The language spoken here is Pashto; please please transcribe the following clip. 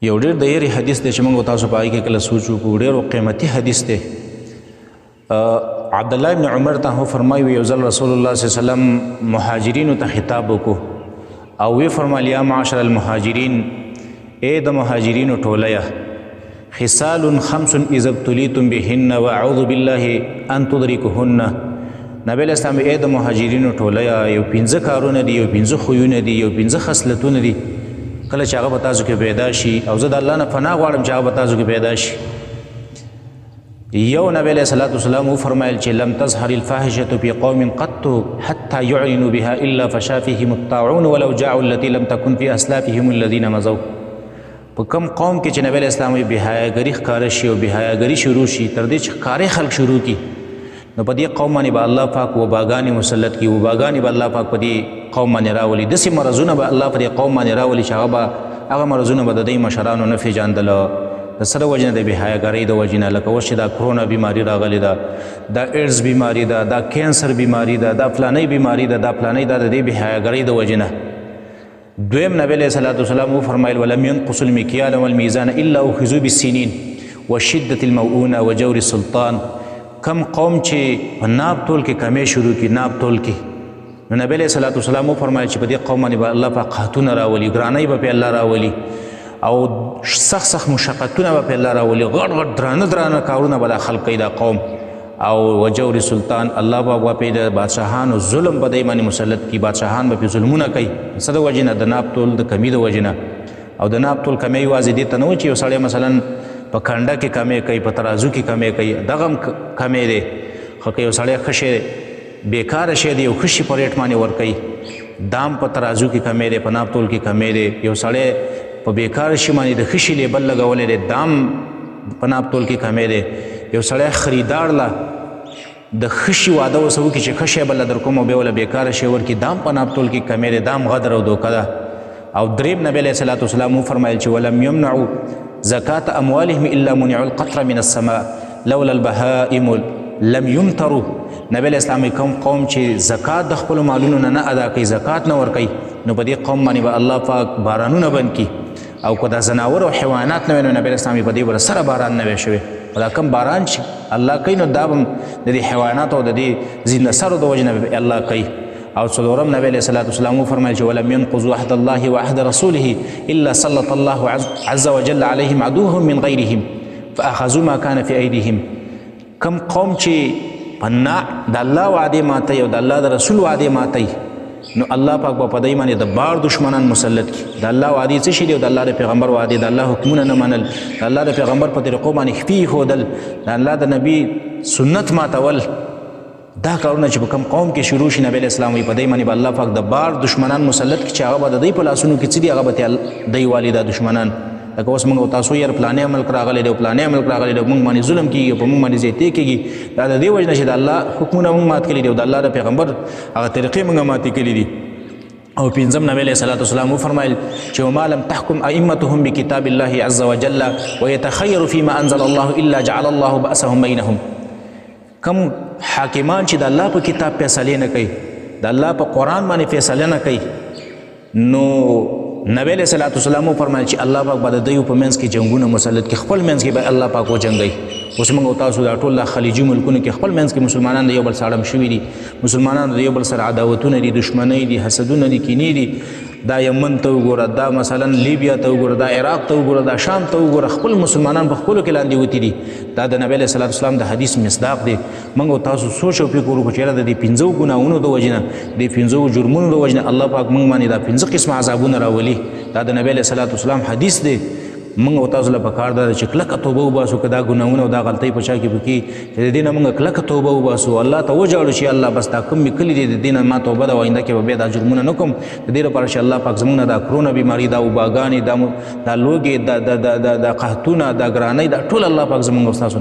یو ډېر د یری حدیث دی چې موږ تاسو په هغې کې کله سوچ وکړو، ډېر قیمتي حدیث دی. عبد الله ابن عمر ته فرمایي، یو ځل رسول الله صلی الله علیه وسلم مهاجرینو ته خطاب وکړو او وی فرمایل، یا معاشر المهاجرین، ای د مهاجرینو ټولیه، خصال خمس اذا ابتلیتم بهن واعوذ بالله ان تدرکهن. نبی علیہ السلام ای د مهاجرینو ټولیه، یو پنځه کارونه دي، یو پنځه خویونه دي، یو پنځه خصلتونه دي، کله چې هغه به تاسو کې پیدا شي، او زه د الله نه پناه غواړم چې هغه به تاسو کې پیدا شي. یو نبی علیہ الصلوۃ والسلام وفرمایل چې لم تظهر الفاحشة في قوم قط حتى يعلنوا بها الا فشا فيهم الطاعون ولو جاءوا التي لم تكن في اسلافهم الذين مضوا. په کم قوم کې چې نبی علیہ السلام بهایاګری ښکاره شي او بهایاګری شروع شي، تر دې چې ښکارې خلک شروع کړي، نو په دې قوم باندې به الله پاک وباګانې مسلط کړي، وباګانې به الله پاک په دې قوم باندې راولي، داسې مرضونه به الله په دې قوم باندې راولي چې هغه مرضونه به د دې مشرانو نه پېژندل. د څه د وجې نه؟ د بېحیاګرۍ د وجې نه. لکه اوس چې دا کرونا بیماري راغلې ده، دا ایډز بیماري ده، دا کینسر بیماري ده، دا فلانۍ بیماري ده، دا فلانۍ ده، د دې بېحیاګرۍ د وجې نه. دویم نبی علیہ الصلوۃ والسلام وفرمایل، ولم ينقص المكيال والميزان الا اخذوا بالسنين وشدة المؤونة وجور السلطان. کم قوم چې په ناب تول کې کمې شروع کړي، ناب تول کې، نو نبی علیہ الصلوۃ والسلام وفرمایل چې په دې قوم باندې به الله پاک قحطونه راولي، ګرانۍ به پې الله راولي، او سخت سخت مشقتونه به پې الله راولي، غټ غټ درانه درانه کارونه به دا خلک کوي دا قوم. او وجور سلطان، الله به پې د بادشاهانو ظلم په دی باندې مسلط کړي، بادشاهان به پې ظلمونه کوي. څه د وجې نه؟ د ناب تول د کمي د وجې نه. او د ناب تول کمی یوازې دې ته نه و چې یو سړی مثلا په کنډه کې کمی کوي، په ترازو کې کمی کوي، دغه هم کمی دی. خو که یو سړی ښه شی بېکاره شی دی، یو ښه شي په ریټ باندې ورکوي، دا هم په ترازو کې کمی دی، په ناب تول کې کمی دی. یو سړی په بېکاره شي باندې د ښه شي لیبل لګولی دی، دا هم په ناب تول کې کمی دی. یو سړی خریدار له د ښه شي وعده ورسره وکړي چې ښه شی به له در کوم او بیا ورله بېکاره شی ورکړي، دا هم په ناب تول کې کمی دی، دا هم غدر او دوکه ده. او دریم نبی علیہ الصلوۃ والسلام وفرمایل چې ولم یمنعوا زکاة اموالهم الا منعوا القطر من السماء لولا البهائم لم يمطروا. نبی علیہ السلام کوم قوم چې زکات د خپلو مالونو نه نه ادا کوي، زکات نه ورکوي، نو په دې قوم باندې به الله پاک بارانونه بند کړي. او که دا ځناور او حیوانات نه وي، نو نبی علیہ السلام په دې ور سره باران نه وي شوی. خو دا کوم باران چې الله کوي، نو دا به د دې حیواناتو او د دې زنده سرو د وجې نه به الله کوي. او څلورم نبی علیہ الصلوۃ والسلام وفرمایل چې ولم ينقضوا عهد الله وعهد رسوله الا سلط الله عز وجل عليهم عدوهم من غيرهم فاخذوا ما كان في ايديهم. کم قوم چې په د الله وعدې ماتوي او د الله د رسول وعدې ماتوي، نو الله پاک به په دی باندې د بار دشمنان مسلط کړي. د الله وعدې څه شي دي؟ او د الله د پیغمبر وعدې، د الله حکمونه نه منل، د الله د پیغمبر په طریقو باندې خپې ایښودل، د الله د نبی سنت ماتول، دا کارونه چې په کوم قوم کې شروع شي، نبی علیہ السلام وایي په دی باندې به الله پاک د بار دشمنان مسلط کړي چې هغه به د دوی په لاسونو کې څه دي، هغه به ترې دی والي دا دشمنان. لکه اوس موږ تاسو یې پلانې ملک راغلی دی، پلانې ملک راغلی دی، موږ باندې ظلم کیږي، په موږ باندې زیاتی کیږي، دا د دې وجې نه چې د الله حکمونه موږ مات کړي دي او د الله د پیغمبر هغه طریقې موږ ماتې کړي دي. او پنځم نبی علیہ الصلوۃ والسلام وفرمایل چې وما لم تحكم ائمتهم بكتاب الله عز وجل ويتخير فيما انزل الله الا جعل الله بأسهم بينهم. کم حاکمان چې د الله په کتاب فیصلې نه کوي، د الله په قرآن باندې فیصله نه کوي، نو نبی علیہ الصلوۃ والسلام وفرمایل چې الله پاک به د دوی په منځ کې جنگونه مسلط کړي، خپل منځ کې به الله پاک وجنګوي. اوس موږ تاسو دا ټول خلیجي ملکونو کې خپل منځ کې مسلمانان د یو بل سره اړم شوي دي، مسلمانان د یو بل سره عداوتونه دي، دښمنۍ دي، حسدونه دي، کینې دي. دا یمن ته وګوره، دا مثلا لیبیا ته وګوره، دا عراق ته وګوره، دا شام ته وګوره، خپل مسلمانان په خپلو کې لاندې وتي دي. دا د نبی علیہ الصلوۃ والسلام د حدیث مصداق دی. موږ تاسو سوچ او فکر وکړو چې یاره د دې پنځو ګناهونو د وجې نه، د دې پنځو جرمونو د وجې نه الله پاک موږ باندې دا پنځه قسمه عذابونه راولي. دا د نبی علیہ الصلوۃ والسلام حدیث دی. موږ او تاسو له پکار ده چې کلکه توبه وباسو، که دا ګناهونه او دا غلطۍ په چا کې پکې چې د دې نه موږ کلکه توبه وباسو، الله ته وژاړو چې الله بس دا کوم مې کړي دي د دې نه ما توبه ده او آینده کې به بیا دا جرمونه نه کوم. د دې لپاره چې الله پاک زموږ نه دا کرونا بیماري، دا وباګانې، دا لوږې، دا قحطونه، دا ګرانۍ، دا ټول الله پاک زموږ او ستاسو